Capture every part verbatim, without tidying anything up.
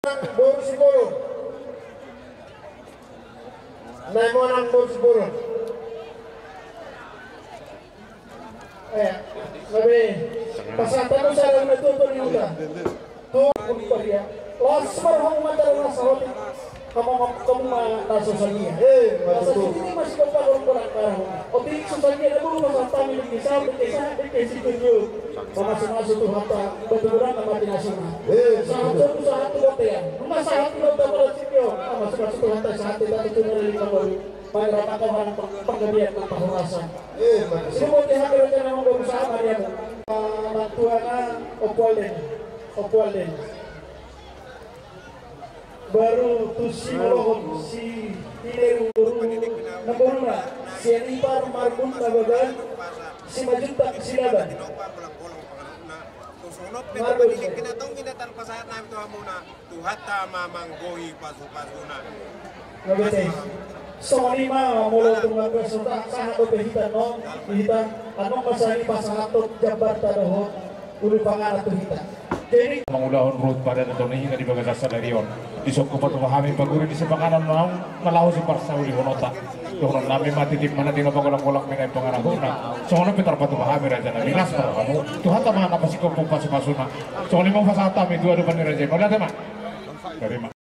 Boru Simbolon. Nainggolan boru Simbolon. Eh, gabe pasahat hamu sada na tuatua ni huta. Tu, tu, tu, ya. Las ma hamu mata na saotik. Hamu ma, hamu ma na so sadia. Eh, maksud tu. Otik so sadia na bulu pasahat hami di kisah, di kisah, di kisah itu. Pamasumasu Tuhanta, batu berang na mati nasuna. Eh, sahat tu, sahat tu bontean. Nunga sahat tu bontean pada sitio. Pamasumasu Tuhanta, sahat tu, sahat tu, sahat tu. Mangarap angka panggabean nang parhorasan. Eh, maksud. Sumut di hati rencana manggoru sahat harian. Mantuana Ompu Alden. Ompu Alden. Baru tu si Molohon, si Tineru, na boruna, si Anipar, Marbun, Nababan, si Majuntak, si Laban. Marbun. Tuhanta ma manggohi pasupasuna. Gabe. Songon i ma molo tung angka so ta sahat dope hita non, hita annon ma sahali pasahathon jambarta dohot ulu panganan tu hita. Jadi mangulahon ruhut pardongan on hita di bagasan sadari on. Disungkun ma tu hami paguri ni sipanganon naung na laho siparsaulihononta. Dohonon nami ma titip ma na tinopa golanggolang ma na i pangarahutna. Songon on pe tarpatupa hami raja nami, las ma rohamu. Tuhanta ma na pasingkop pasupasuna. Songon i ma hupasahat hami tu adopan ni raja i. Mauliate ma. Tarima.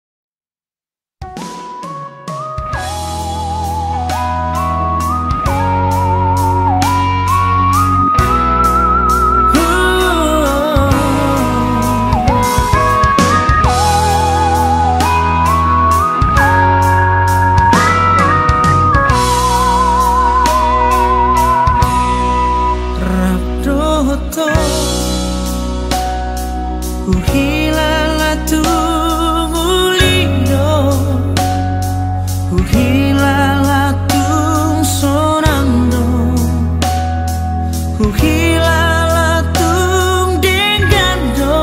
Rap dohot ho huhilala tung uli do, huhilala tung sonang do, huhilala tung denggan do.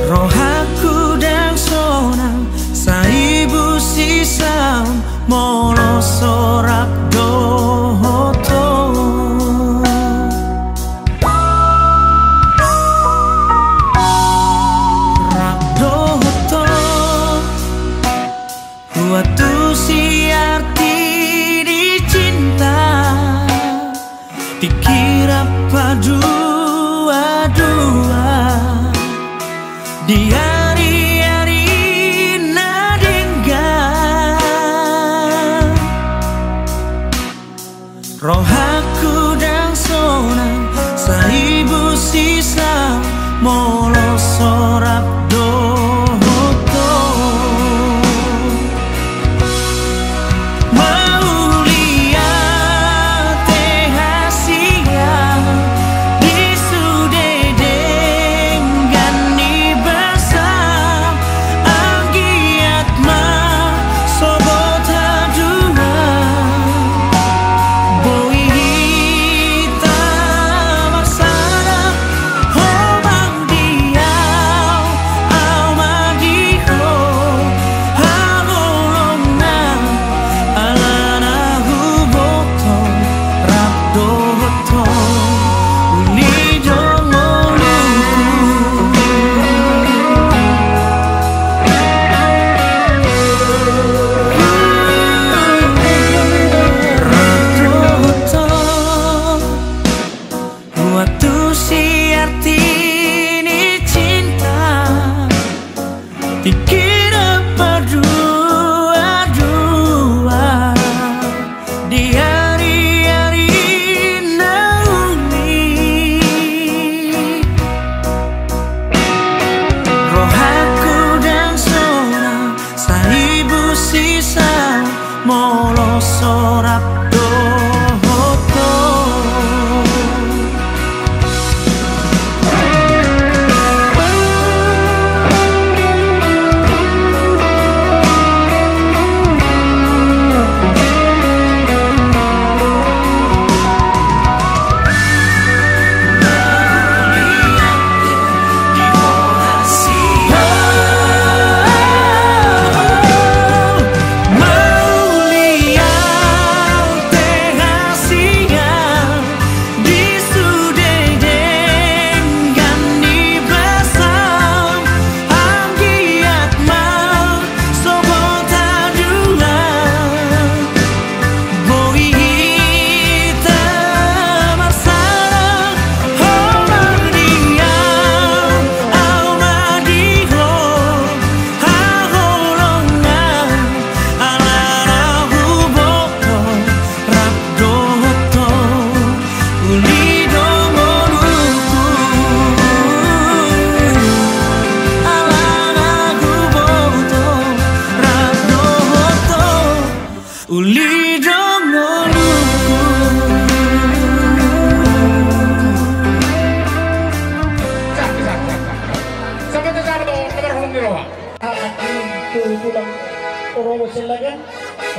Rohangku ndang sonang sai busisaon molo so rap dohot ho. Rap dohot ho huantusi arti ni cinta. Tingki rap paduadua di ariari na denggan. Rohangku ndang sonang sai busisaon molo so rap dohot ho. Mauliate hasian di sude denggan ni basa, anggiat ma sogot haduan boi hita marsada. Ho bang di au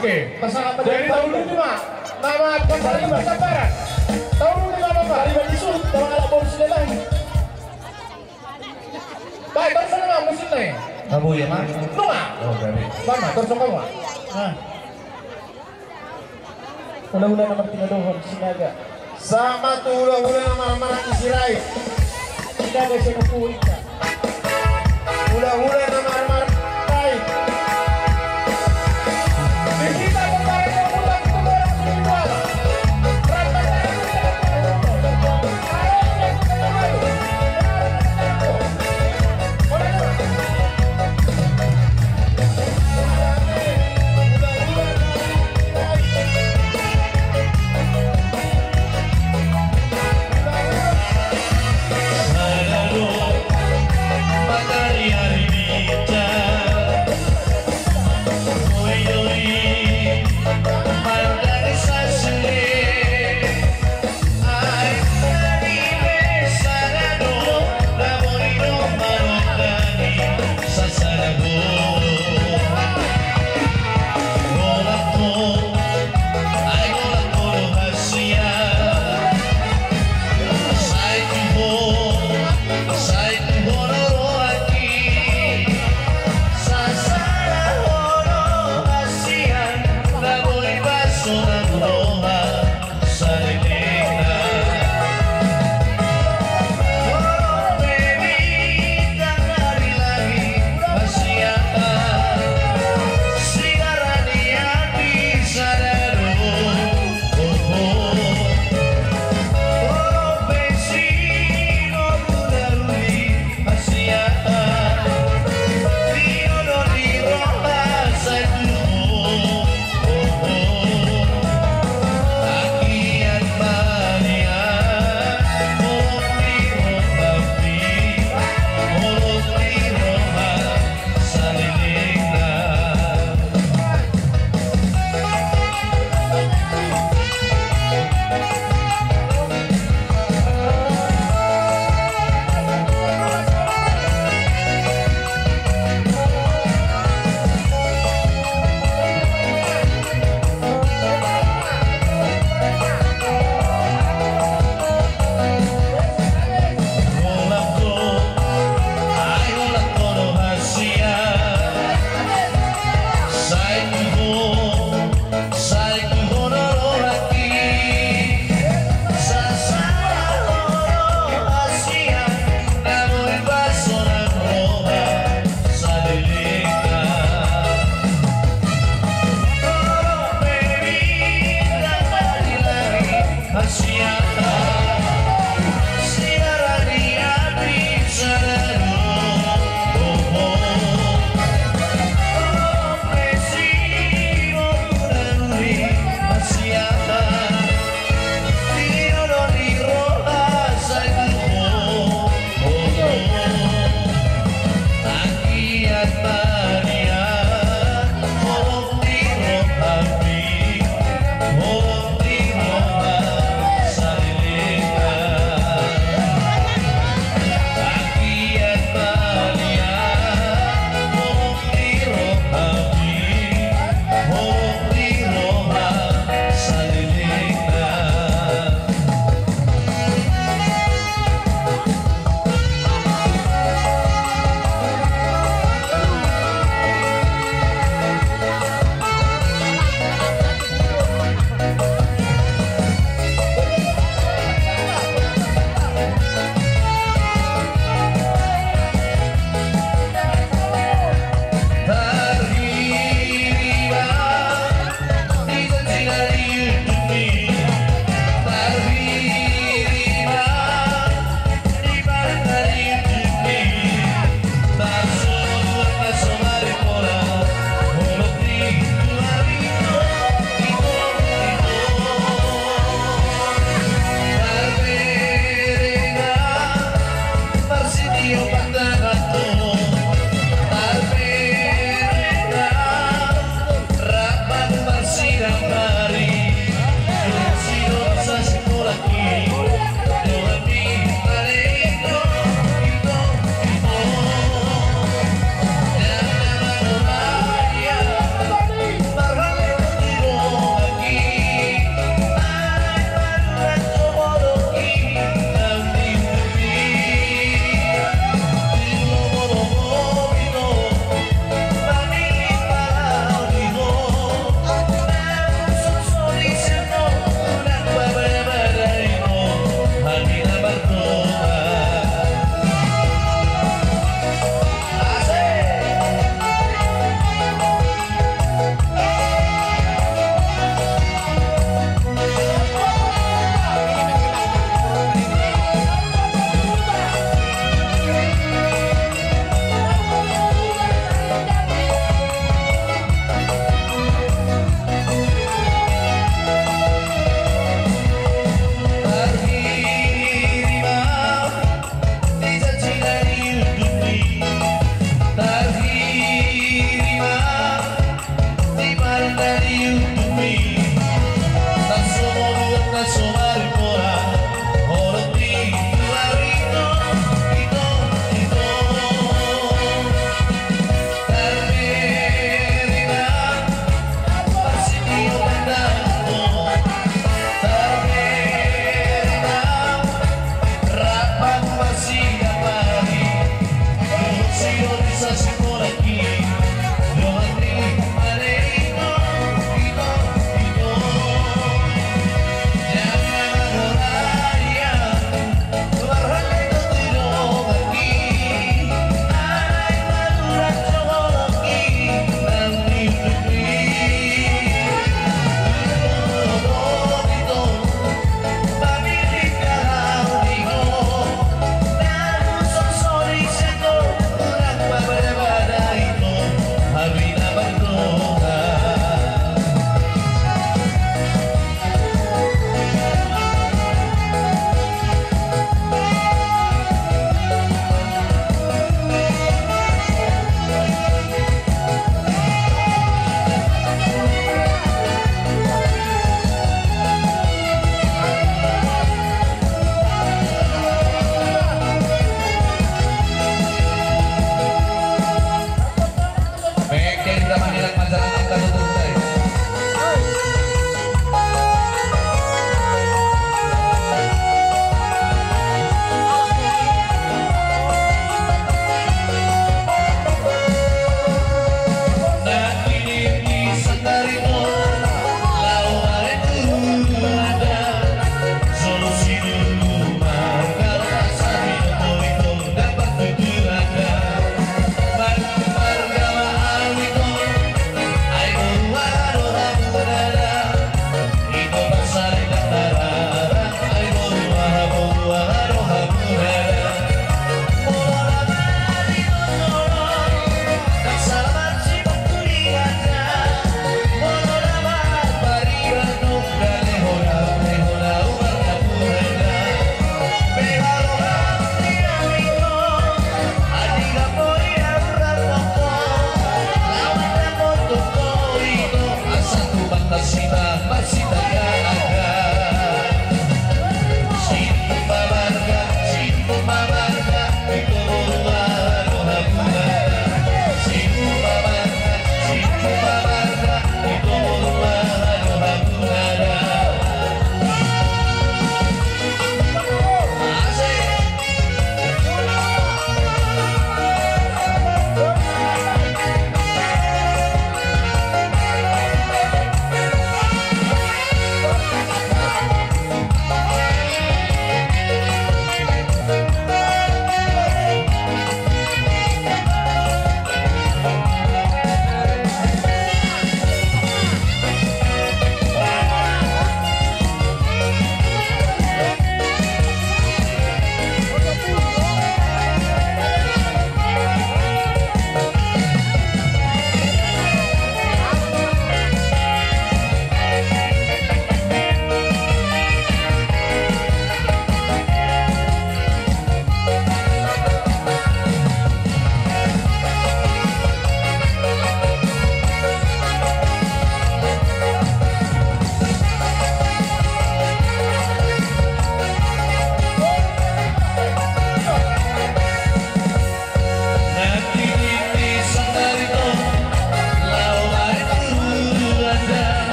Oke. Pasangan. Jadi tahu dulu, Mak. Nama pasangan, Mak, sabaran. Tahu dulu, Mak, Mak. Taliban di suhut, nama anak bom silelahi. Baik, terus nama musim nih. Kamu ya, Mak? Nunga. Oh, dari. Mama, terus kamu, Mak. Nah. Hulahula na martinodohon Sinaga. Sahat ma tu hulahula na marhaha maranggi Sirait. Sinaga sian Ompu Inta. Hulahula na marhaha maranggi Sirait. Di hita pembarani Ompu Inta, Ompu Inta.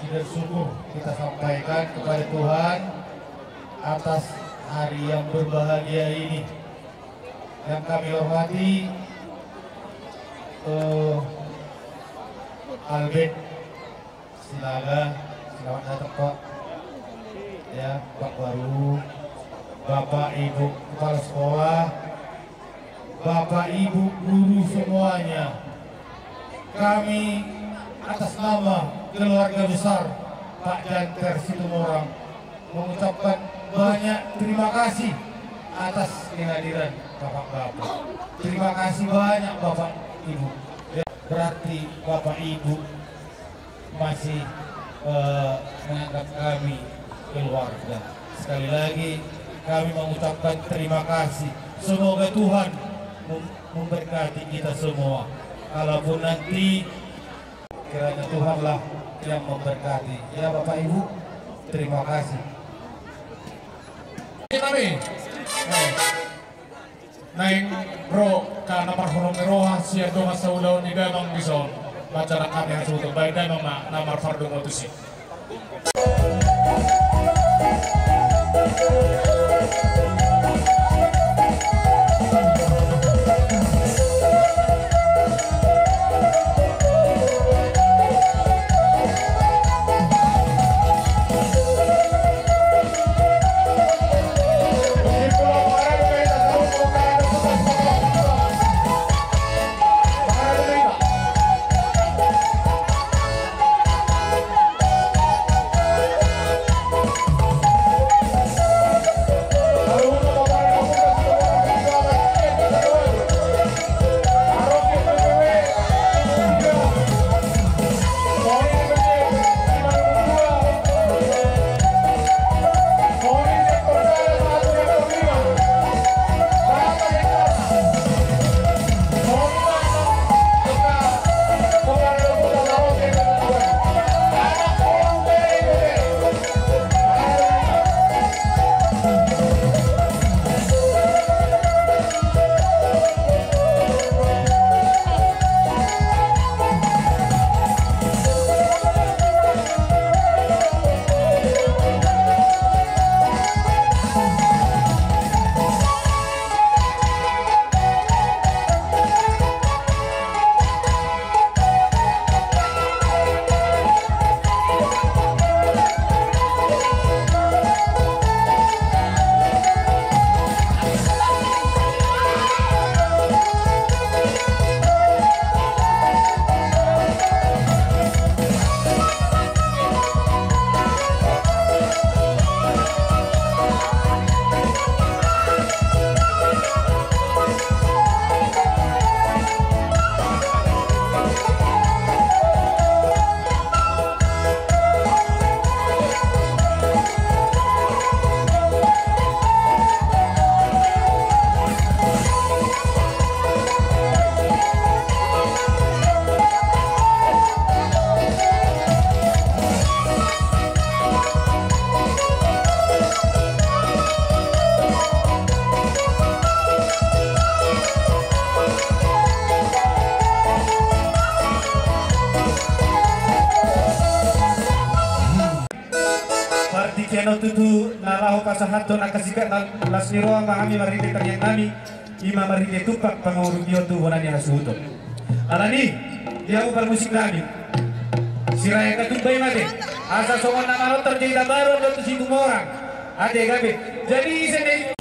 Puji dan syukur kita sampaikan kepada Tuhan atas hari yang berbahagia ini. Yang kami hormati, eh, Albert Silaga, selamat datang, Pak. Ya, Pak Baru, Bapak Ibu Kepala Sekolah, Bapak Ibu guru semuanya, kami atas nama keluarga besar Pak Janter Situmorang mengucapkan banyak terima kasih atas kehadiran Bapak-bapak. Terima kasih banyak, Bapak Ibu. Ya, berarti Bapak Ibu masih, eh, menganggap kami keluarga. Sekali lagi, kami mengucapkan terima kasih. Semoga Tuhan mem-, memberkati kita semua. Kalaupun nanti Kiranya Tuhanlah yang memberkati. Ya, Bapak Ibu, terima kasih. Kami. Naeng ro angka na parhorasan ni roha sian dongan saulaon ni damang dison. Baca nang hami hasuhuton, baen damang ma na marpardongan tusi. Sian on tutu na laho pasahathon angka singkat na las ni roha ma hami marhite tangiang nami, i ma marhite tumpak pangurupion tu bona ni hasuhuton. Alani i, di hamu parmusik nami, sirayak na tumba i ma ate, asa songon na manortor jadi tambaru do tu Situmorang. Ate gabe. Jadi ise na i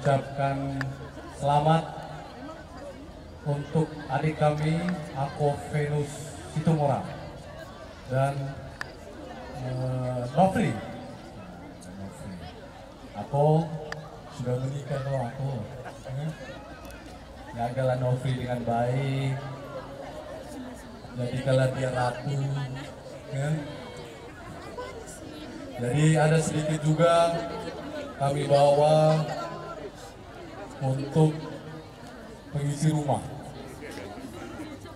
Ucapkan selamat untuk adik kami, Ako Venus Situmorang dan, eh, Nofri. Nofri. Ako sudah menikah, kalau Ako, ya. Jagalah Nofri dengan baik. Jadikanlah dia ratu, ya. Jadi ada sedikit juga kami bawa untuk pengisi rumah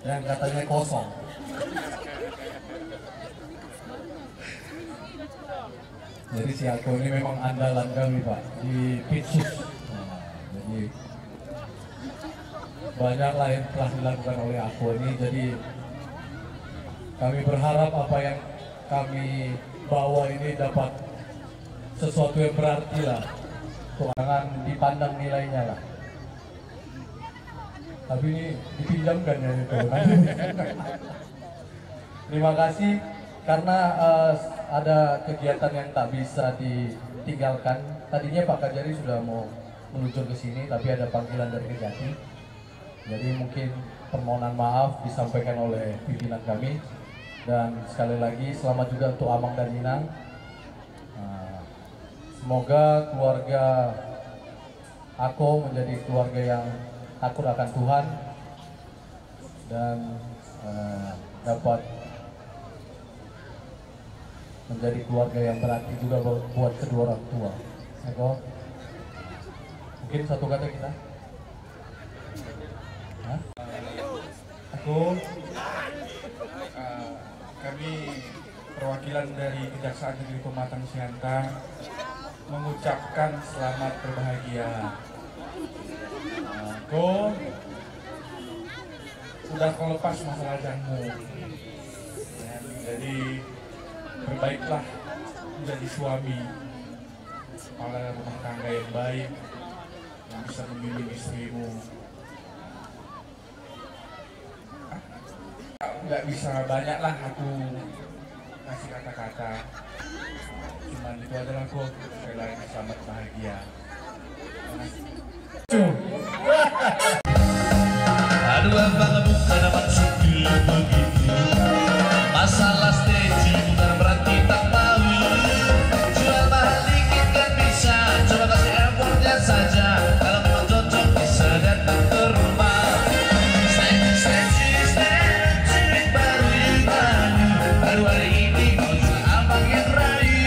yang katanya kosong. Jadi si Ako ini memang andalan kami, Pak, di Pitsus. Nah, jadi banyaklah yang telah dilakukan oleh Ako ini. Jadi kami berharap apa yang kami bawa ini dapat sesuatu yang berarti lah. Tuh, jangan dipandang nilainya lah. Tapi ini dipinjamkan ya, itu. Terima kasih karena, eh, ada kegiatan yang tak bisa ditinggalkan. Tadinya Pak Kajari sudah mau meluncur ke sini, tapi ada panggilan dari Kejati. Jadi mungkin permohonan maaf disampaikan oleh pimpinan kami. Dan sekali lagi selamat juga untuk Amang dan Inang. Nah, semoga keluarga Ako menjadi keluarga yang takut akan Tuhan dan, eh, dapat menjadi keluarga yang berarti juga bu-, buat kedua orang tua. Ako, mungkin satu kata kita. Hah? Ako, eh, kami perwakilan dari Kejaksaan Negeri Pematang Siantar mengucapkan selamat berbahagia. Ako, sudah kau lepas masa lajangmu. Ya, jadi perbaiklah menjadi suami, kepala rumah tangga yang baik, yang bisa membimbing istrimu. Nggak bisa banyak lah aku kasih kata-kata. Cuman itu adalah, Ako, sekali lagi selamat bahagia. Aduh, abang bukan amat supir begitu. Masalah stasiun bukan berarti tak mau. Jual mahal dikit kan bisa, coba kasih effortnya saja. Kalau memang cocok bisa datang ke rumah. Stasiun, stasiun, stasiun baru yang baru. Baru hari ini mau jual abang yang rayu.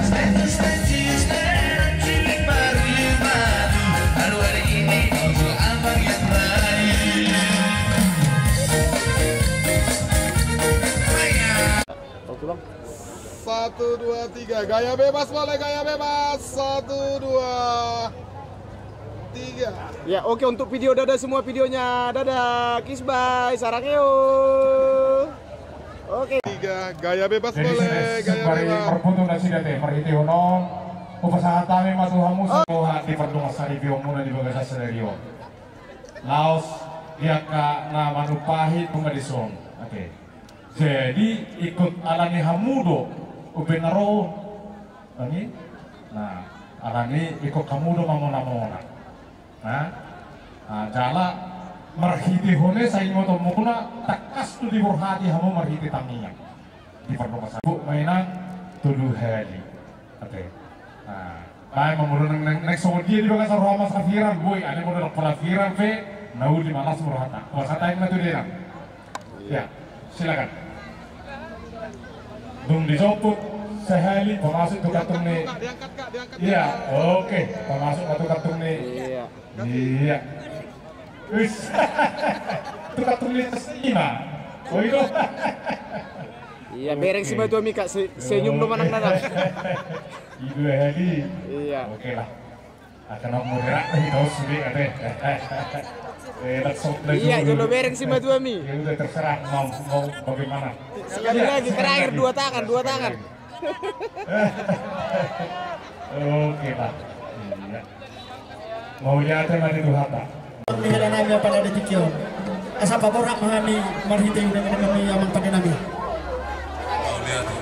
Stasiun, stasiun, stasiun baru yang baru. Baru hari ini mau jual abang yang rayu. Oke, Bang. Satu, dua, tiga. Gaya bebas boleh, gaya bebas. Satu, dua, tiga. Ya, oke, untuk video, dadah semua videonya. Dadah, kiss, bye, sarangeo. Oke. Tiga, gaya bebas boleh, gaya bebas. Marputung nasida te, marhite on, hupasahat hami ma tu hamu. Oh. Sahat di pardongansaripeon muna di bagasan sadari on. Laos di angka na manumpahi tu ma dison. Oke. Jadi, ingkon alani hamu do umbahen na ro on. Alani? Nah, alani ingkon hamu do mamona-mona. Nah, nah, jala marhitehon i saingoton muna tangkas do diborhati hamu marhite tangiang. Di pardongansaripeon ma inang tolu hali. Ate. Nah, baen ma muna nang, nang, nang songon dia di bagasan roha masa viral, boi, alai muna dang pola viral pe, na uli ma las muna hata. Kuasa taim na tu dia nang. Ya, silakan. Dung dijomput sahali, pamasuk tu kantung ni. Iya, oke, pamasuk ma tu kantung ni. Iya. Iya. Wis. Tu kantung ni atas lima. Oh, itu. Iya, bereng si matua mi, Kak, se-, senyum do manang nanang. Ido hali. Iya. Oke lah. Akan mau moderat lagi, tahu sudah, ate. Eh, langsung, iya, langsung jolo dulu. Bereng si matua mi. Ya udah, terserah mau, mau bagaimana. Sekali lagi, terakhir, dua tangan, dua tangan. Oke, Pak. Iya. Mauliate ma di Tuhanta. Di hela nami pada detik on. Asa paborhat ma hami marhite undangan nami, amang pande nami. Mauliate.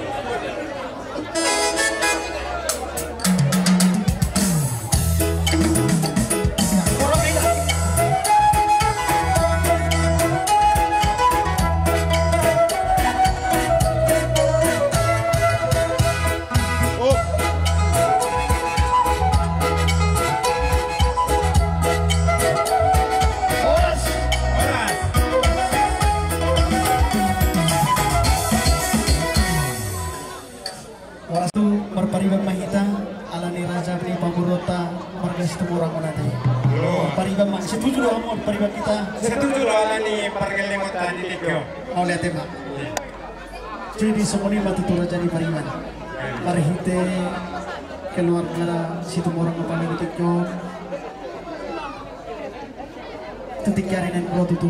Pariban hita. Setuju do ala ni pargellengonta di tingki on. Mauliate ma. Jadi songon i ma tutu raja ni pariban. Marhite keluarga Situmorang apala di tingki on. Tu tingki ari na naeng ro tutu.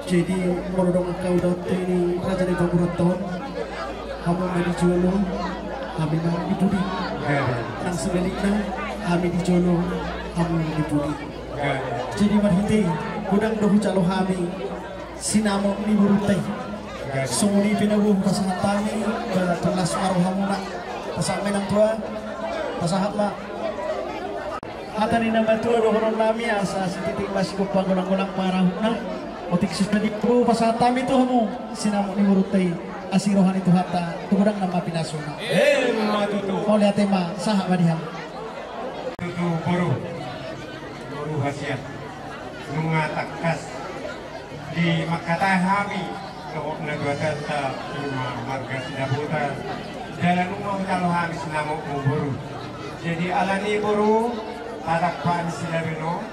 Jadi molo dong angka ulaonta i raja ni pamoruonta on, hamu ma di jolo, hami ma di pudi. Nang sebalikna, hami di jolo, hamu ma di pudi. Jadi marhite i, godang do hujalo hami sinamot ni borunta i. Songon i pe na boi hupasahat hami, ba tolhas ma rohamuna. Pasahat ma inang tua, pasahat ma. Hata ni na matua dohonon nami, asa sititi ma sigompa, golang-golang pangarahutna. Otik sisadi, boi hupasahat hami tu hamu sinamot ni borunta i, asi roha ni Tuhanta, tu godang nama pinasuna. Emma tutu. Mauliate ma, sahat ma di hamu. Tutu boru, boru hasian. Nunga tangkas dimangkatai hami dohot natuatuanta, ima marga Sidabutan. Jala nunga hujalo hami sinamotmu boru. Jadi ala ni boru, tadok hami silaban on.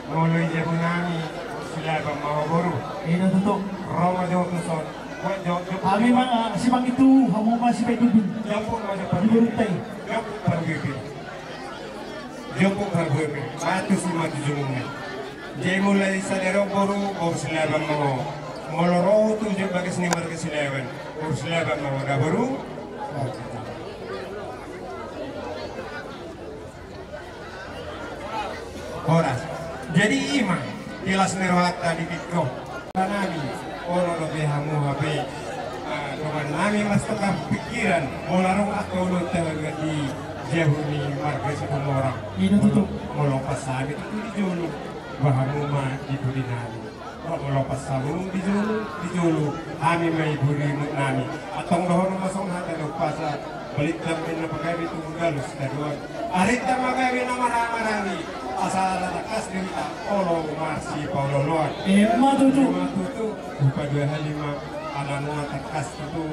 Molo i jabu nami, silaban ma ho boru. Ina tutu. Ro ma jo tuson. Buat jo, jo. Hami ma, ah, simangitu, hamu ma sipaidudun. Jomput ma jo. Di borunta i. Jomput parbuepe. Jomput parbuepe. Batus ma tu jumungna. Jadi mulai sadari on boru, boru silaban ma ho. Molo ro tu jolo bagas ni marga Silaban, boru silaban ma ho da boru. Horas. Jadi ima, di las ni rohanta di tingki on. Nami, olo dope hamu hape, ah, dongan nami, mas tukang pikiran, molo adong angka ulaonta di jabu ni marga Situmorang. Ina tutu. Molo, molo pas hami tutu di jolo, ba hamu ma di pudi nami. Molo pas hamu di jolo, di jolo, hami ma di pudi nami. Antong dohonon ma songon hata ni umpasa, balintang ma na pagabe tu galus tadoan. Arinta ma gabe na marhahamaranggi, asa ala tangkas do hita olo marsipaolooloan. Emma tutu. Emma tutu. Hupaduahali ma, ala nunga tangkas tutu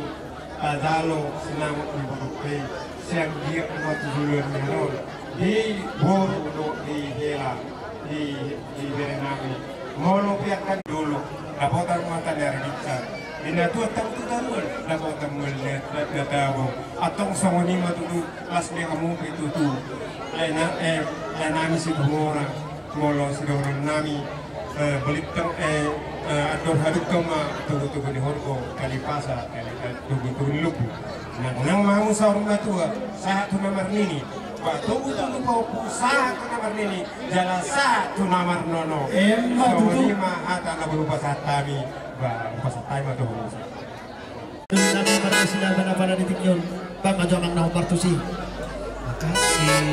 tajalo sinamot ni borunta i, sai anggiat ma tu joloan ni ari on, di boru dohot di hela, di, di bere nami. Molo pe angka jolo, dapotan ma tali ari bintang. Di natuatuanta tu toruan, dapotan ma na, na, na tabo. Antong songon i ma tutu, las ni hamu pe tutu. Lae na, eh, lae nami Situmorang, molo sidohonon nami, eh, balintang, eh, eh, andor hadungka ma togutogu ni horbo, tali pasa, tali, tali, togutogu ni lombu. Nang, nang ma hamu saur matua, sahat tu na marnini. Ba togutogu pahompu, sahat tu na marnini, jala sahat tu na marnono. Emma tutu. Songon i ma hata na boi hupasahat hami, ba hupasahat hami ma tu hamu. Nami marga Silaban apala di tingki on, ba ma jo amang na hombar tusi. Makasih.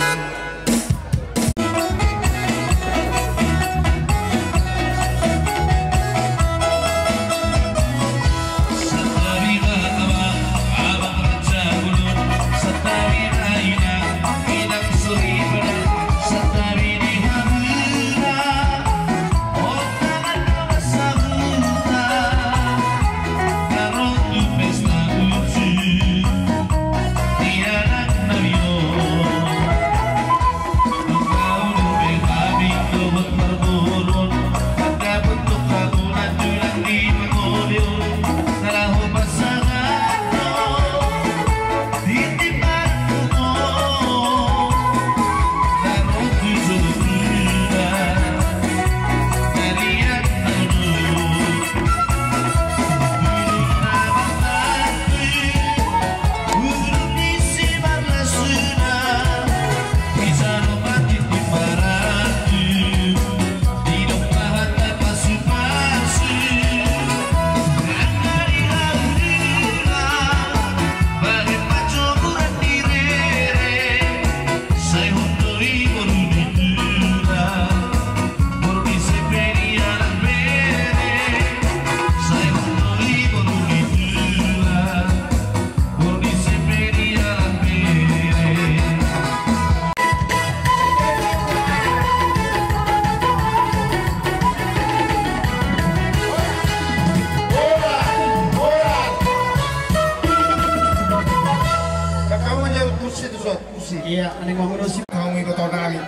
Iya, aning mangurusi. Kau ngikut nami,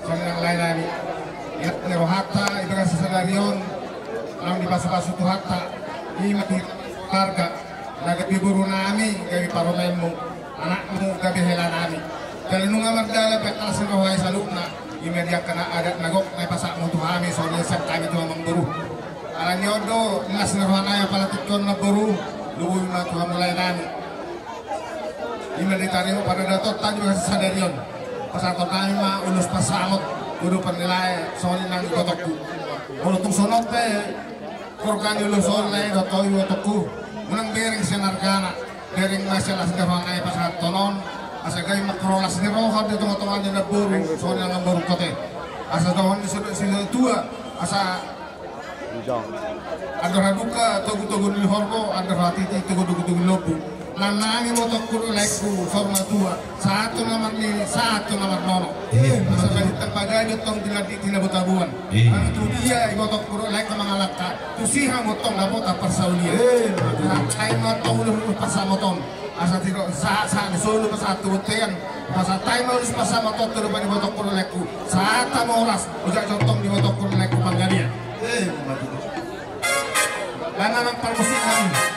sonang lae nami. Ya. Rohanta di bagasan sadari on, naung dipasupasu Tuhanta, ima tu marga, na gabe boru nami, gabe parumaenmu, anakmu, gabe hela nami. Jala nunga mardalan pe las ni roha i saluhutna, ima di angka na adat na gok na dipasahatmu tu hami, songon i sian hami tu amangboru. Alani on do, las ni roha nai apala tingki on amangboru, lumobi ma tu hamu lae nami. Ima ditarima pada datonta di bagasan sadari on. Pasahaton nami ma ulos pansamot, udupan ni lae, songon i nang ibotongku. Molo tung songon on pe, gorga ni ulos on lae dohot ho ibotongku. Unang bereng sian argana, bereng ma sian las ni roha nai pasahaton on. Asa gabe mangkorhon las ni roha di tongatonga ni namboru, songon i nang namboru kote. Asa dohonon ni si tua, asa andor haduka, togutogu ni horbo, andor hatiti, togutogu ni lombu. Nang nang ibotongku dohot laengku, saur matua, sahat tu na marnini, sahat tu na marnono. Asa balintang pagabe tong di lantik di na bota buan. Nang tu dia ibotongku dohot laengku mangalangka, tu si hamu tong dapotan parsaulian. Sai ma tong ulos pansamot on. Asa tiro sahat sahat ni solu pasahat tu bontean. Pasahat hami ma ulos pansamot on tu adopan ibotongku dohot laengku. Sahat ma horas, ojak jontong di ibotongku dohot laengku panggabean. Eh, mati. Dana nang parmusik nami.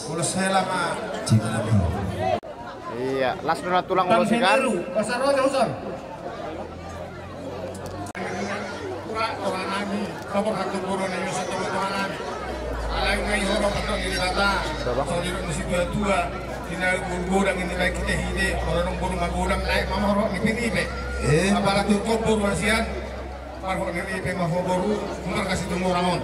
Ulos hela ma. Iya, las do na tulang ulos ikan. Pasar roja usan. Ura, ura nami, kabor hatu boro na iusa tu ura nami. Alai ngai horo patong di kata. Songon i do ni situatua, di na godang i, di na hite-hite, horo nang boru magodang, lae ma horo ni pinipe. Eh. Apala tu boru hasian. Marhok ni ripe ma ho boru, marga Situmorang on.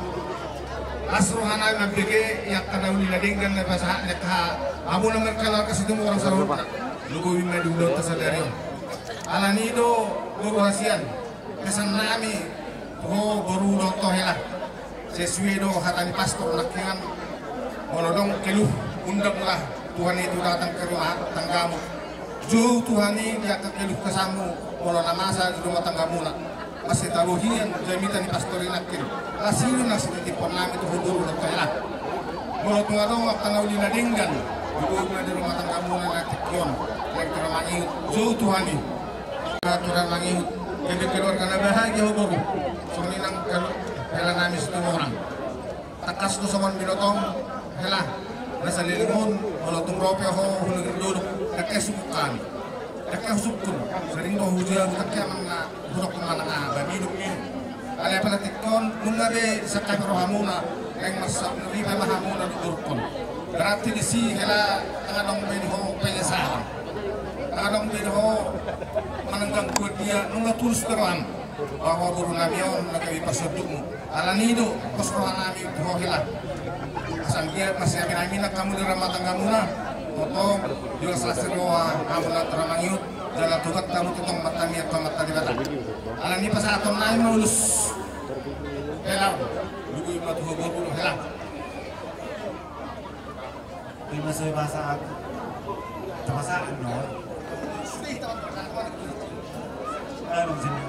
Las roha nami mambege, i angka na uli na denggan na pasahat ni angka hamu na markeluarga Situmorang saluhutna. Lumobi ma di ulaonta sadari on. Alani do boru hasian, pesan nami tu ho boru dohot ho hela. Sesuai do hata ni pastor nangkiningan, molo adong keluh, undanglah Tuhan itu datang ke rumah tanggamu. Jou Tuhan i di angka keluh kesahmu, molo na masa di rumah tanggamuna. Mansai tabo hian jamita ni pastor i nangkin. Las i do na sititiphon nami tu ho boru dohot ho hela. Molo tung adong angka na uli na denggan, lumobi ma di rumah tanggamuna na tingki on. Lae, tu na mangihut, jou Tuhan i. Lae, tu na mangihut, gabe keluarga na bahagia ho boru. Songon i nang hela nami Situmorang. Tangkas do songon binotom hela na saleleng on, molo tung ro pe ho hu nagari dolok, ndang hea sungkun hami. Ndang hea sungkun, sering do hujabu, ndang hea manang hudok manang aha, ba minum minum. Alai apala tingki on, nunga be sangkap rohamuna, naeng marsaut ni ripe ma hamuna di boruhon. Berarti disi hela ndang adong be di ho penyesalan. Ndang adong be di ho manang gangguan dia, nunga tulus be roham. Bahwa boru nami on na gabe parsondukmu. Alani do, pos roha nami tu ho hela. Asa anggiat marsiaminaminan hamu di rumah tanggamuna. Toto, di las-las ni roha hamuna tu na mangihut, jala togat hamu tongtong martamiang tu Amanta Debata. Alani pasahaton nami ma ulos hela. Lumobi ma tu ho boru hela. Ima sai pasahat. Tapasahat do. Ayo, sini.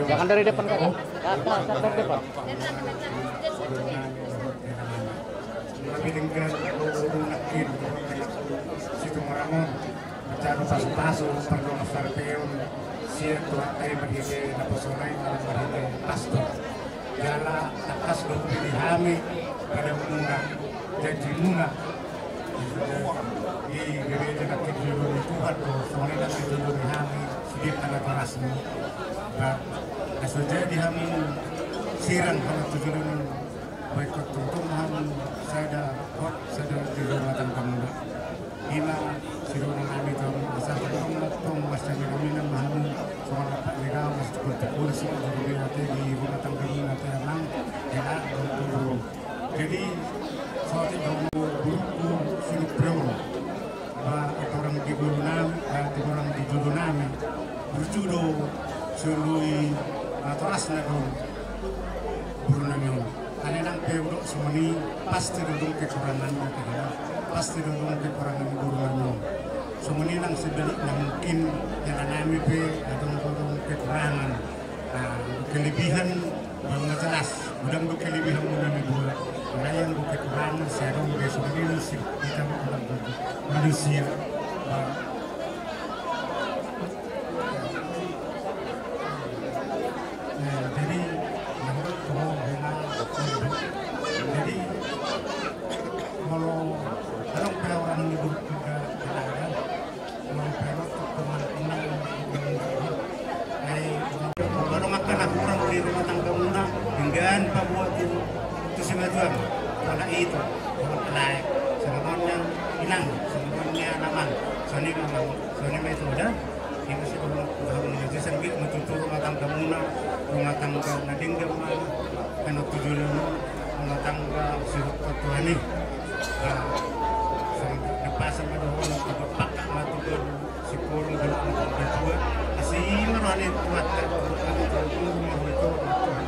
Jangan dari depan, Kak. Kak, Kak, dari depan. Tapi dengan nangkin, situ maramun. Manjalo pasupasu pardongan saripeon sian Tuhanta i marhite naposona i, marhite pastor. Jala tangkas do hupilih hami pardonganmuna, janjimuna di gereja nangkin, di jolo ni Tuhan do, songon i nangkin di jolo ni hami sude natorasmu. Ba na so jadi hami sirang hami tu jolo ni Baik, tongtong ma hamu sada hot, sada di rumah tanggamuna. Ima sidongan nami tu hamu, asa tongtong ma tong, asa minum-minum ma hamu, songon apa ni kau, mas tukul-tukul, si rumah tanggamuna, te amang, ya, tongtong. Jadi, soal itu, burukku, sinuk, bro. Ba, torang di jolo nami, eh, torang di jolo nami. Burju do solu i, ah, torasna do boru nami on. Alai nang pe hudok songon i, pasti do adong kekuranganna, kan? Pasti do adong kekurangan boru nami on. Songon i nang sebalikna, mungkin hela nami pe adong, adong kekurangan. Ah, kelebihan, ba, nga jelas, godang do kelebihan muna ni dua. Alai anggo kekurangan, sai adong do songon i, si hita manusia. Ah. Nah, jadi, menurut gua, memang, jadi, kalau, kalau orang ini juga ada, Molo angka na hurang di rumah tanggamuna, denggan paboa tu, tu simatuam, anak itu, anak lae, songon on nian inang, songon on nian amang, songon i ma amang, songon i ma ito da. Ima si rumah, rumah tanggamuna, rumah tangga na denggan ma, anak tujuan, rumah tangga si Tuhan i. Nah, songon i, na pasal ma dohonon, pakat ma tu Sipolong dalam ketua, asi marane kuat, kan, kalau rumah itu,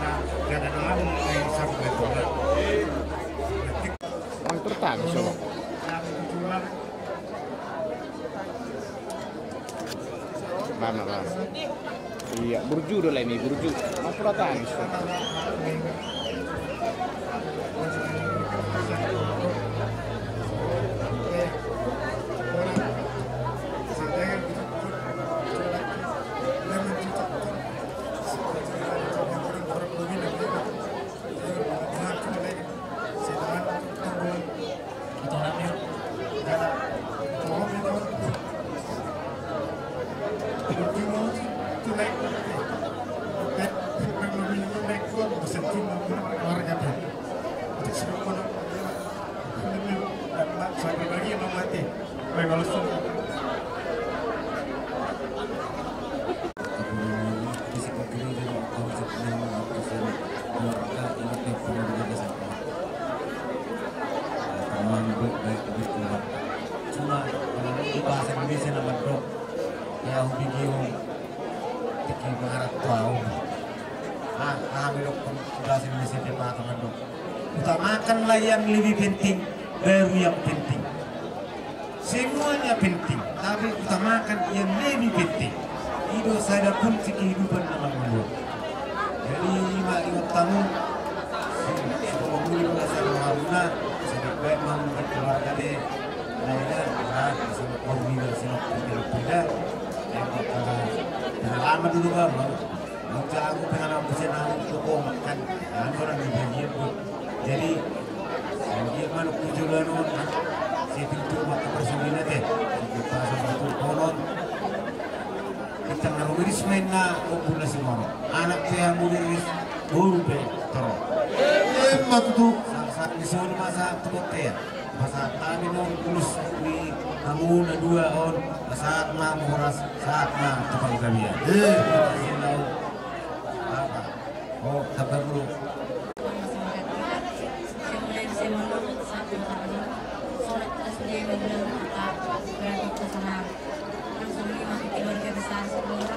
nah, gak ada nama, eh, sampai tua. Tertangis, coba. Lama, lama. Iya, burju do, Lemi, burju. Mas, tertangis, coba. Cuma, kalau di bahasa Indonesia nama dok, ya, hobi gium. Tiki mangarat tu au. Ah, ah, belok tu bahasa Indonesia dia patah mandok. Utamakanlah yang lebih penting, baru yang penting. Semuanya penting, tapi utamakan yang lebih penting. I do sada kunci kehidupan nama manusia. Jadi, ima ingot tamu, si, si pemuli merasa mengamuna, sedikit baik mengamuna keluarga deh. Nah, ini, ah, si pemuli, si pemuli, tidak. Yang pertama, pengalaman dulu, Bang. Mau jago pengalaman, bisa nanggung, pokok makan. Nah, ini orang di bagian, Bu. Jadi, dia manuk tujuh lalu, si pintu mata persembilan deh. Kita sama tu konon. Kita ngaruh iris main na, kumpul nasi mono. Anak pe hamu iris, boru pe toro. Emma tutu. Saat-saat di sini masa tutup ya. Masa kami non tulus di hamu na dua on. Saat ma horas, saat ma tukang kami ya. Eh. Apa? Oh, tambah dulu. Keluarga besar Sitorus.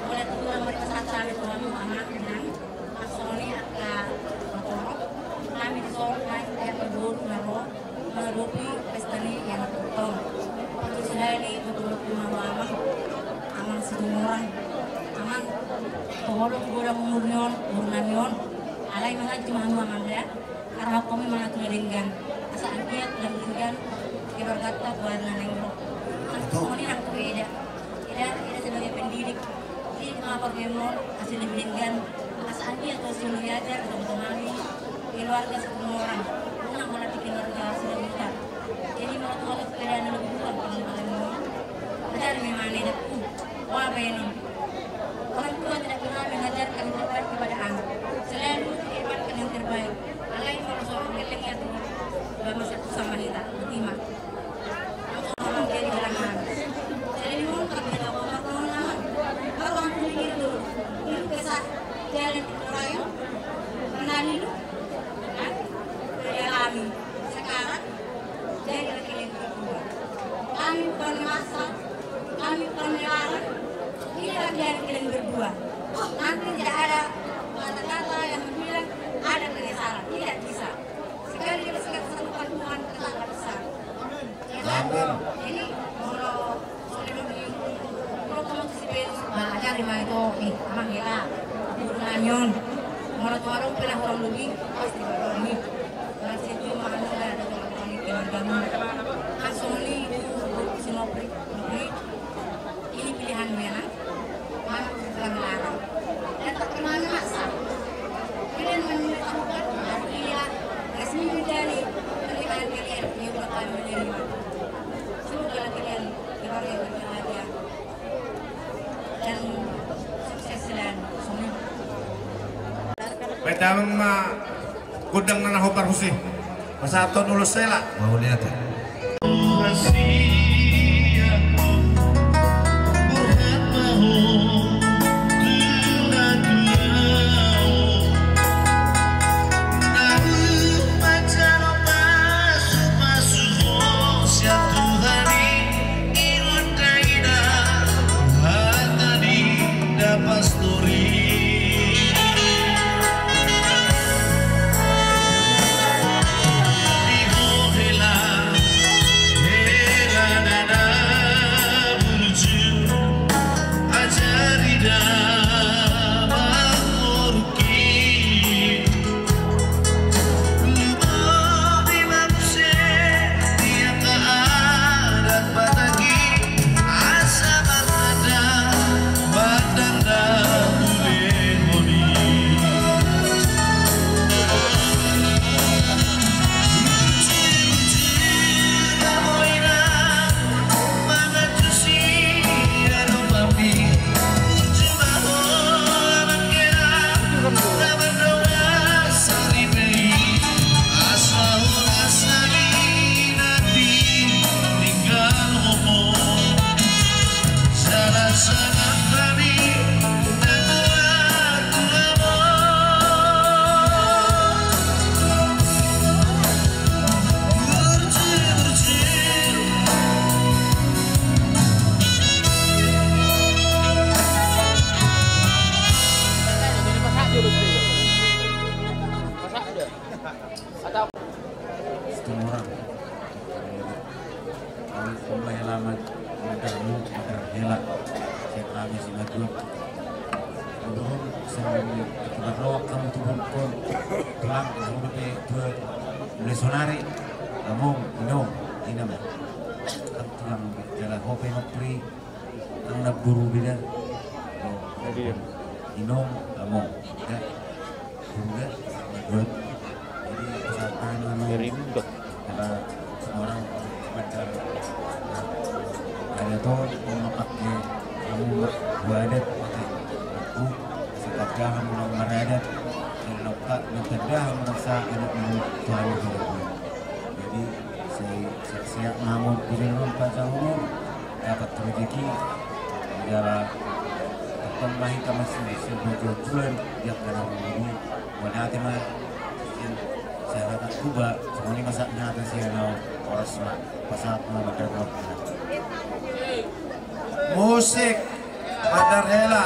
Mulai turun dari pesawat kami, Tuhan, aman, tenang. Langsung ini angka motor. Kami di Solo, naik, naik ke Bogor, Naro, menghadapi pesta ini, ya. Situmorang, amang, pahompu godang umur ni on, umur nami on, alai manganju ma hamu amang da, arahap hamu ma na tu na denggan, asa anggiat na denggan keluargata, keluarga na naeng ro. Kan songon i nang tu eda, eda, eda sebagai pendidik, di ma parmenon, asa lebih denggan, asa anggiat tu sulu diajar, tong-tong nami, keluarga Situmorang, unang mula di keluarga Silabutar. Jadi molo tu halak eda na lebih kurang, kalau paling mau, ajar memang eda, uh, wah, bayanan. Orang tua tidak pernah mengajarkan yang terbaik kepada anak. Selalu dikedepankan yang terbaik. Alai molo so geleng ya tu, ba masa tu sama hita, terima. Langsung orang jadi halangan. Selalu orang tak bisa ngomong, ngomong, ngomong. Baru orang pikir dulu. Ini kesah, jalan itu lain. Kenali lu. Kan? Udah dialami. Sekarang, jadi laki-laki berdua. Kami bukan memaksa, kami bukan melarang. Ini lagi-lagi kalian berdua. Nanti tidak ada kata-kata yang bilang ada penyesalan. Tidak bisa. Sekali kita satukan Tuhan, kita akan besar. Ya kan? Amin. Jadi, kalau, kalau di, kalau kamu tuh si Petrus, nah, ajar di mana itu? Eh, amang ya, guru nami on. Kalau tuh orang pernah orang lebih, pasti orang ini. Orang situ mah ada orang ini, orang kamu. Kan songon i, si Nopri, Nopri. Ini pilihanmu ya, Nak. Mana kurang larang. Dan tak pernah memaksa. Kalian menyatakan, artinya, resmi menjadi pernikahan kalian yang udah kami menerima. Semoga kalian keluarga yang berbahagia dan sukses selalu. Amin. Baen damang ma gondang na na hombar muse. Pasahathon ulos hela. Mauliate. Situmorang. Kami pembahe lama, mudah mu, mudah hela. Saya kami si Matuak. Mudah-mudahan sambil kita berdoa kamu tuh bukan tulang, kamu tuh tuh mulai sonari, kamu, no, ini mah. Kamu tulang jalan hope hopri. Nang na guru beda. Jadi, inong, among. Ya. Guru ya. Buat. Jadi, kesehatan, among. Dari muda. Karena orang macam ada tuh, mau pakai, kamu buat adat, pakai. Aku, sekat jalan, orang maradat. Dan lokak, dan tedah, merasa anak, mau, tuan, Jadi, sai, sai, sai, namun, di dalam panjang umur, dapat rezeki, adalah, tetap lahir ke masjid, sebagai tujuan, dia akan menjadi, wadati ma, saya kata kuba, semuanya masa nyata saya mau, orang semua, pasal mau makan. Musik, Bandar Hela.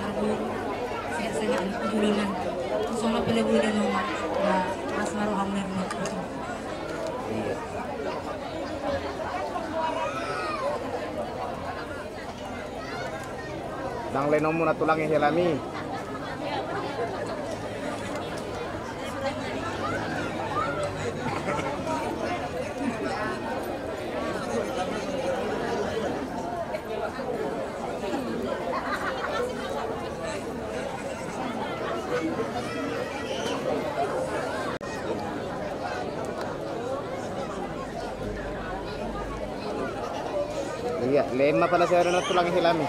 marburu, sehat-sehat di joloan. Songon pelebu di rumah, ya, mas maroham di rumah. Iya. Ndang lenomuna tulang i hela mi. Iya, lema pala saya na tulang hela mi.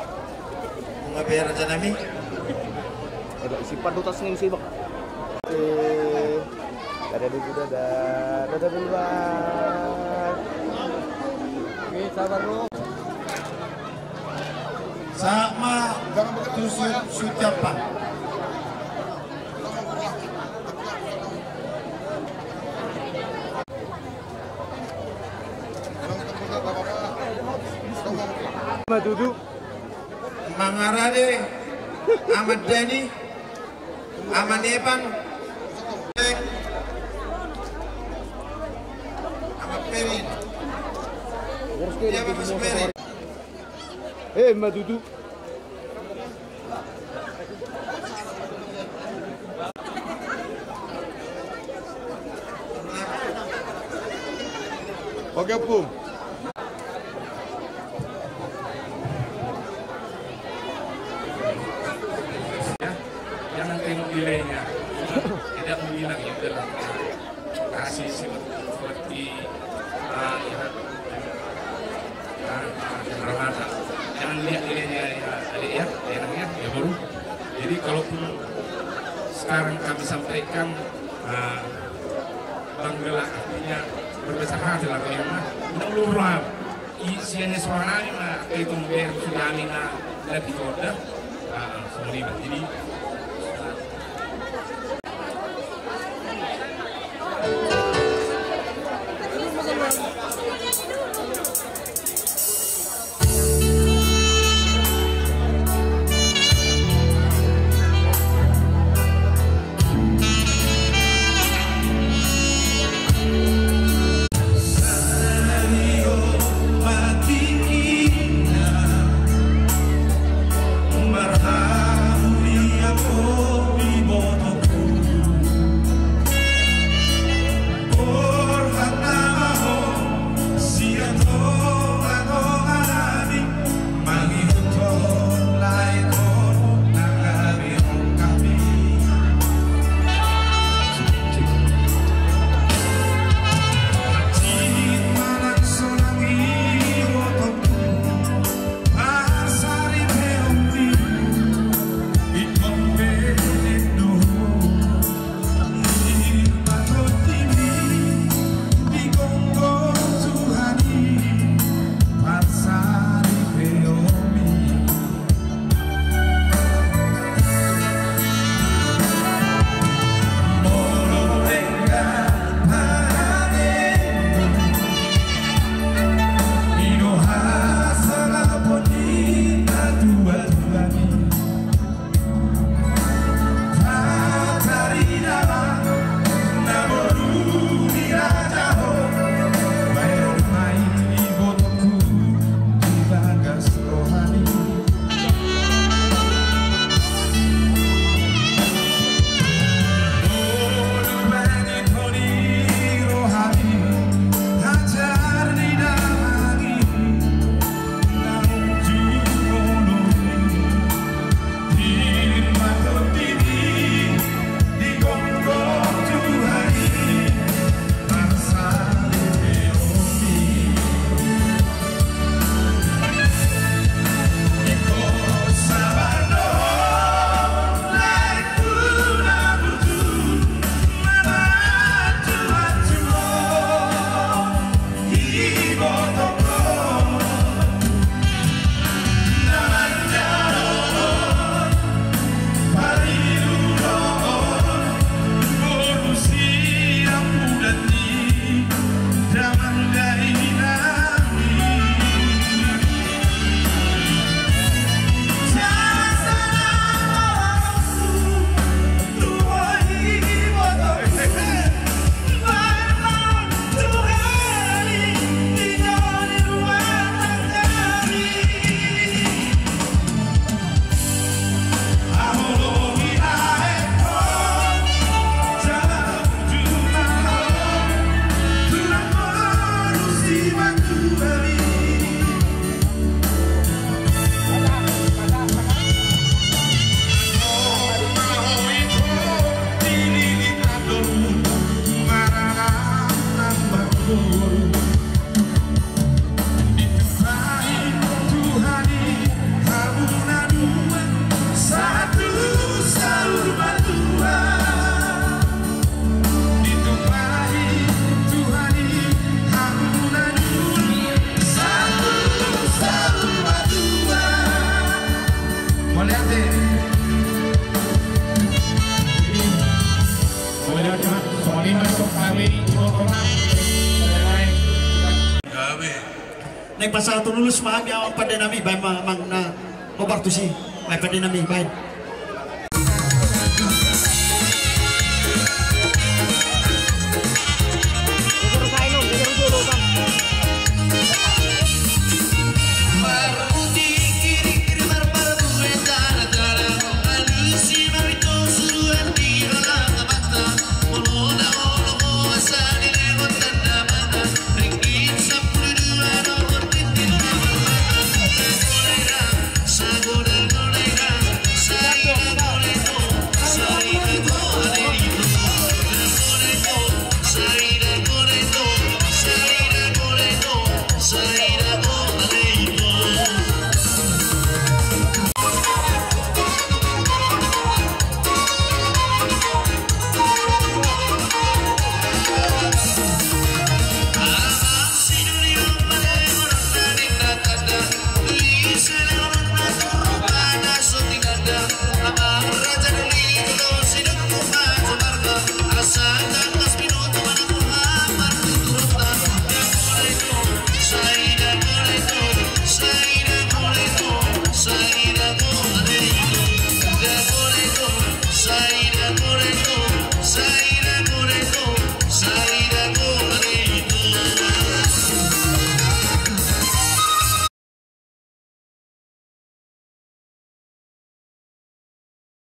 Nunga be raja nami. Eda isi padutas ning sibak. Eh, dada dulu, dada, dada dulu, Bang. Oke, sabar lu. Sama tu su-, sucapa. Matudu. Mangarade, Amat Dani, Amat Evan, Amat Perin. Dia Amat Perin. Eh, matudu. Oke, Pung. Ya, jangan tengok nilainya. Tidak mau bilang itu lah. Kasih seperti, ah, ya. Nah, nah, kacamata. Jangan lihat nilainya, ya, adik, ya, ya, ya, ya, baru. Jadi, kalaupun sekarang kami sampaikan, nah, banggalah, artinya berbesar hatilah kau yang mah. Tidak perlu roham. Isiannya suara ini mah, itu biar sudah mina lagi kode. Ah, semua ini. Jadi, Naeng pasahat tu lulus ma hami, amang pande nami, baen ma amang na hombar tusi, baen pande nami, baen.